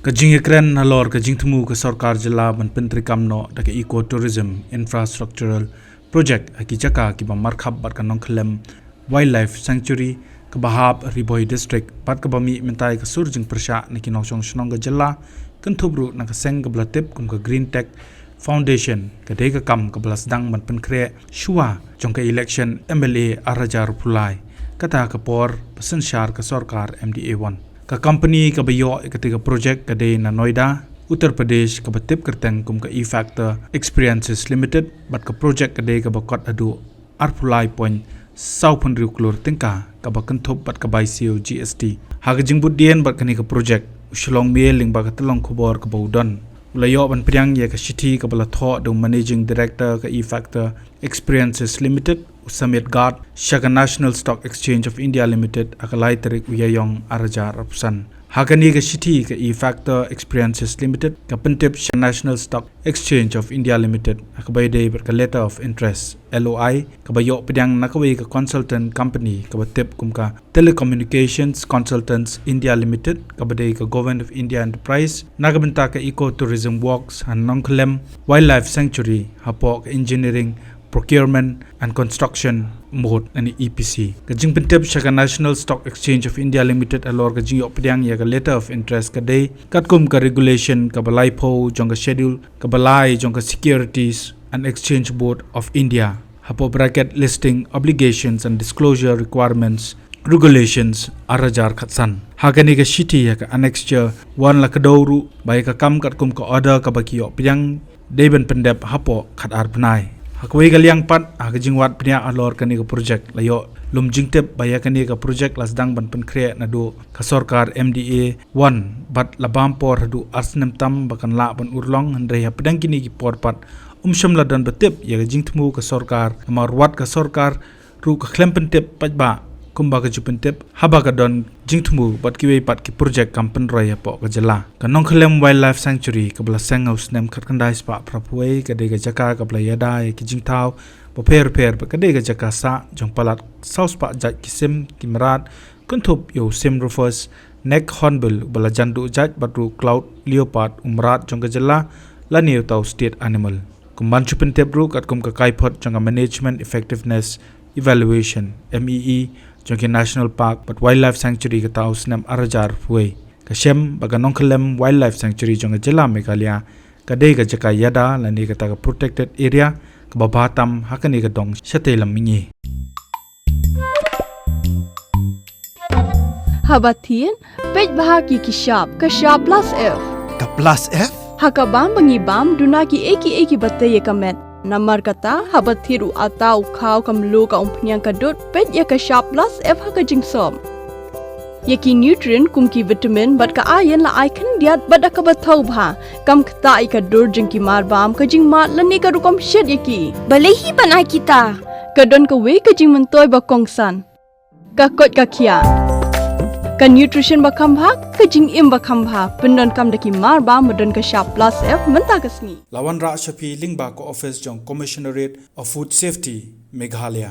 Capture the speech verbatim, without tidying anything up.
Ka jingïakren halor ka jingthmu ka sorkar jylla ban pyntreikam noh da ka eco tourism infrastructural project ha ki jaka kiba markhap bad ka Nongkhyllem Wildlife Sanctuary, kaba hap Ri Bhoi District bad kaba mih mynta ïa ka sur jingpyrshah na ki nongshong shnong ka jylla, kynthup ruh na ka seng kaba la tip kum ka Green Tech Foundation, ka dei ka kam kaba la sdang ban pynkhreh shuwa jong ka election M L A ar hajar arphew lai, kata ka por ba synshar ka sorkar M D A one. Ka company kaba ïoh ïa katei ka project ka dei na Noida, Uttar Pradesh, kaba tip kyrteng kum ka E-Factor Experiences Limited, bad ka project ka dei kaba kot haduh arphew lai point saw phew hynriew klur tyngka, kaba kynthup bad ka bai siew G S T. Ha ka jingbuddien bad kane ka project, u Shillong Mail lyngba ka tyllong khubor kaba u don, u la ïoh ban pdiang ïa ka shithi kaba la thoh da u Managing Director ka E-Factor Experiences Limited, u Samit Garg, sha ka National Stock Exchange of India Limited ha ka lai tarik u Ïaïong ar hajar arphew san. Ha kane ka shithi, ka E-Factor Experiences Limited ka pyntip sha National Stock Exchange of India Limited ha kaba ïadei bad ka Letter of Interest, L O I, kaba ïoh pdiang na kawei ka consultant company kaba tip kum ka Telecommunications Consultants India Limited, kaba dei ka Government of India Enterprise, na ka bynta ka Eco Tourism Walks ha Nongkhyllem Wildlife Sanctuary hapoh ka Engineering, Procurement and Construction mode, lane E P C. Ka jingpyntip sha ka National Stock Exchange of India Limited halor ka jingïoh pdiang ïa ka Letter of Interest ka dei katkum ka regulation kaba laiphew jong ka Schedule kaba lai jong ka Securities and Exchange Board of India, hapoh bracket Listing Obligations and Disclosure Requirements Regulations ar hajar khatsan. Ha kane ka shithi, ha ka Annexure one, la kdew ruh ba ïa ka kam katkum ka order kaba ki ïoh pdiang dei ban pyndep hapoh khatar bnai. Ha kawei ka liang pat, ha ka jingwad bniah halor kane ka project, la ïoh lum jingtip ba ïa kane ka project la sdang ban pynkhreh naduh ka sorkar M D A one bad la bam por haduh ar snem tam ba kan lah ban urlong, hynrei hapdeng kine ki por pat, um shym la don ba tip ïa ka jingthmu ka sorkar, namar wat ka sorkar ruh ka khlem pyntip paidbah kumba ka ju pyntip haba ka don jingthmu bad kiwei pat ki project kam pynroi hapoh ka jylla. Ka Nongkhyllem Wildlife Sanctuary, kaba la seng ha u snem khatkhyndai spah phraphew wei, ka dei ka jaka kaba la ïada ïa ki jingthaw bapher bapher bad ka dei ka jaka sah jong palat saw spah jait ki sim ki mrad, kynthup ïa u sim rufous neck hornbill uba la jan duh jait bad ruh cloud leopard, u mrad jong ka jylla, lane uta u state animal. Kumban shu pyntip ruh katkum ka kaiphod jong ka Management Effectiveness Evaluation, M E E, jong ki National Park bad Wildlife Sanctuary kata ha u snem ar hajar arphew wei, ka shem ba ka Nongkhyllem Wildlife Sanctuary jong ka jylla Meghalaya ka dei ka jaka ïada lane kata ka protected area kaba bha tam ha kane ka dong shatei lam mihngi. Haba thied, peit bha ki ki shap, ka shap plus F. Ka plus F? Ha ka bam ba ngi bam, duna ki ei ki ei kiba tei ïa ka met. Namar kata, haba thied u atta, u khaw, ka mluh, ka umphniang, ka dud, peit ïa ka shap plus F ha ka jingsop. Ïa ki nutrient kum ki vitamin bad ka iron la ai khyndiat bad da kaba thaw bha. Kam ktah ïa ka dur jong ki marbam, ka jingmad lane ka rukom shet ïa ki. Balei hi ban ai kita? Ka don kawei ka jingmyntoi ba kongsan. Ka koit ka khiah. Ka nutrition ba kham bha, ka jingim ba kham bha. Pyndonkam da ki marbam ba don ka shap plus F mynta ka sngi. La wanrah sha phi lyngba ka office jong Commissionerate of Food Safety, Meghalaya.